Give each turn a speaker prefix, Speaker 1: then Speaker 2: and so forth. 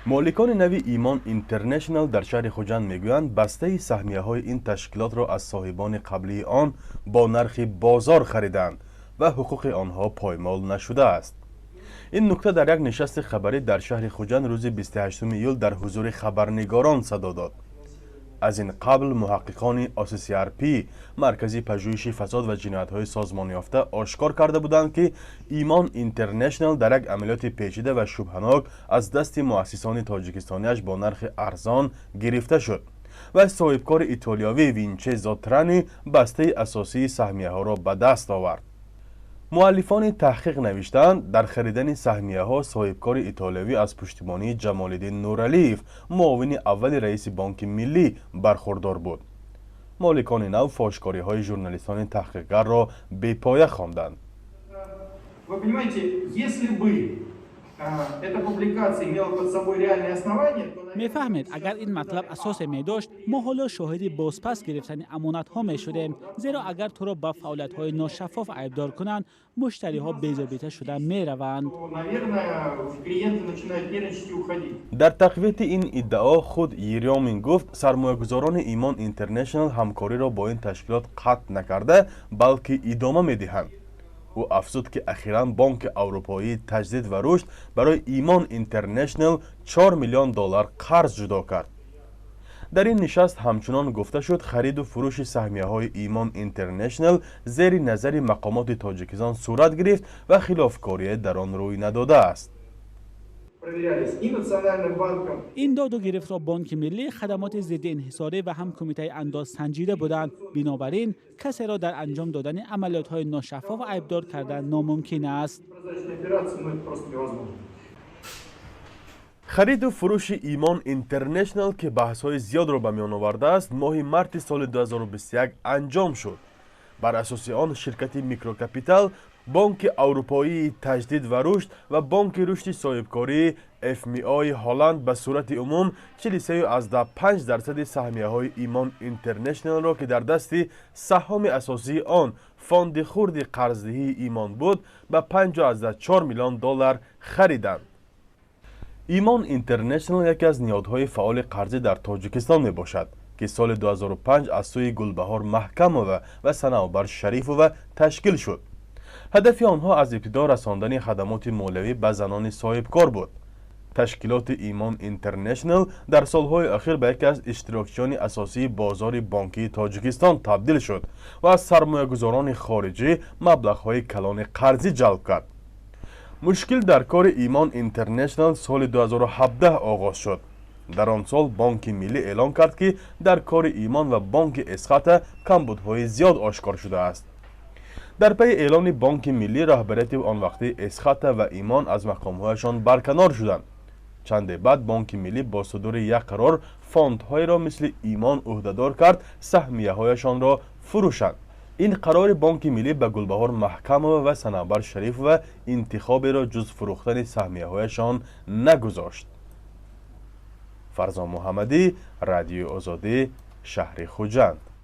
Speaker 1: Моликони нави «Имон Интернешнл» дар шаҳри Хуҷанд мегӯянд, бастаи саҳмияҳои ин ташкилотро аз соҳибони қаблии он бо нархи бозор харидаанд ва ҳуқуқи онҳо поймол нашудааст. Ин нукта дар як нишасти хабарӣ дар шаҳри Хуҷанд рӯзи 28 июл дар ҳузури хабарнигорон садо дод. Аз ин қабл муҳаққиқони ОССРП, Маркази пажӯҳиши фасод ва ҷиноятҳои созмонёфта, ошкор карда буданд, ки «Имон Интернешнл» дар як амалиёти печида ва шубҳанок аз дасти муассисони тоҷикистониаш бо нархи арзон гирифта шуд ва соҳибкори итолиёвӣ Винчезо Трани бастаи асосии саҳмияҳоро ба даст овард. Муаллифони таҳқиқ навиштаанд, дар харидани саҳмияҳо соҳибкори итолиёвӣ аз пуштибонии Ҷамолиддин Нуралиев, муовини аввали раиси Бонки Миллӣ, бархурдор буд. Моликони нав фошкориҳои журналистони таҳқиқгарро бепоя хонданд.
Speaker 2: Вы понимаете, если бы эта публикация имела под собой реальные основания, то
Speaker 3: Мефаҳмед, агар ин матлаб асосе медошт, мо ҳоло шоҳиди бозпас гирифтани амонатҳо мешудем, зеро агар туро ба фаъолиятҳои ношаффоф айбдор кунанд, муштариҳо безобита шуда мераванд.
Speaker 2: То, наверное, клиенты начинают нервничать и уходить.
Speaker 1: Дар тақвияти ин иддао худ Ерёмин гуфт, сармоягузорони «Имон Интернешнл» ҳамкориро бо ин ташкилот қатъ накарда, балки идома медиҳанд. Ӯ афзуд, ки ахиран Бонки Аврупоии Таҷдид ва Рушд барои «Имон Интернешнл» 4 миллион доллар қарз ҷудо кард. Дар ин нишаст ҳамчунон гуфта шуд, хариду фурӯши саҳмияҳои «Имон Интернешнл» зери назари мақомоти Тоҷикистон сурат гирифт ва хилофкорие дар он рӯй надодааст.
Speaker 2: Проверялись и Национальным банком,
Speaker 3: Ин доду гирифтро Бонки Миллӣ, хадамоти зидди инҳисорӣ ва ҳам Кумитаи андоз санҷида буданд. Бинобар ин касеро дар анҷом додани амалиётҳои ношаффоф айбдор кардан номумкин аст.
Speaker 2: Прозрачные операции, ну, это просто невозможно.
Speaker 1: Хариду фурӯши «Имон Интернешнл», ки баҳсҳои зиёдро ба миён овардааст, моҳи марти соли 2021 анҷом шуд. Бар асоси он ширкати «Микрокапитал», Бонки Аврупоии Таҷдид ва Рушд ва Бонки Рушди Соҳибкории ФМОи Ҳолланд ба сурати умум 43,5 дарсади саҳмияҳои «Имон Интернешналро, ки дар дасти саҳоми асосии он Фонди хурди қарздиҳии «Имон» буд, ба 5,4 миллион доллар хариданд. «Имон Интернешнал» яке аз ниҳодҳои фаъоли қарзӣ дар Тоҷикистон мебошад, ки соли 2005 аз сӯи Гулбаҳор Маҳкамова ва Санавбар Шарифова ташкил шуд. Ҳадафи онҳо аз ибтидо расондани хадамоти молиявӣ ба занони соҳибкор буд. Ташкилоти «Имон Интернешнл» дар солҳои охир ба яке аз иштирокчиёни асосии бозори бонкии Тоҷикистон табдил шуд ва аз сармоягузорони хориҷӣ маблағҳои калони қарзӣ ҷалб кард. Мушкил дар кори «Имон Интернешнл» соли 2017 оғоз шуд. Дар он сол Бонки Миллӣ эълон кард, ки дар кори «Имон» ва бонки «Эсхата» камбудҳои зиёд ошкор шудааст. Дар пайи эълони Бонки Миллӣ роҳбарияти он вақтии «Эсхата» ва «Имон» аз мақомҳояшон барканор шуданд. Чанде баъд Бонки Миллӣ бо судури як қарор фондҳоеро мисли «Имон» ӯҳдадор кард саҳмияҳояшонро фурӯшанд. Ин қарори Бонки Миллӣ ба Гулбаҳор Маҳкамова ва Санавбар Шарифова интихоберо ҷуз фурӯхтани саҳмияҳояшон нагузошт. Фарзон Муҳаммадӣ, Радиои Озодӣ, шаҳри Хуҷанд.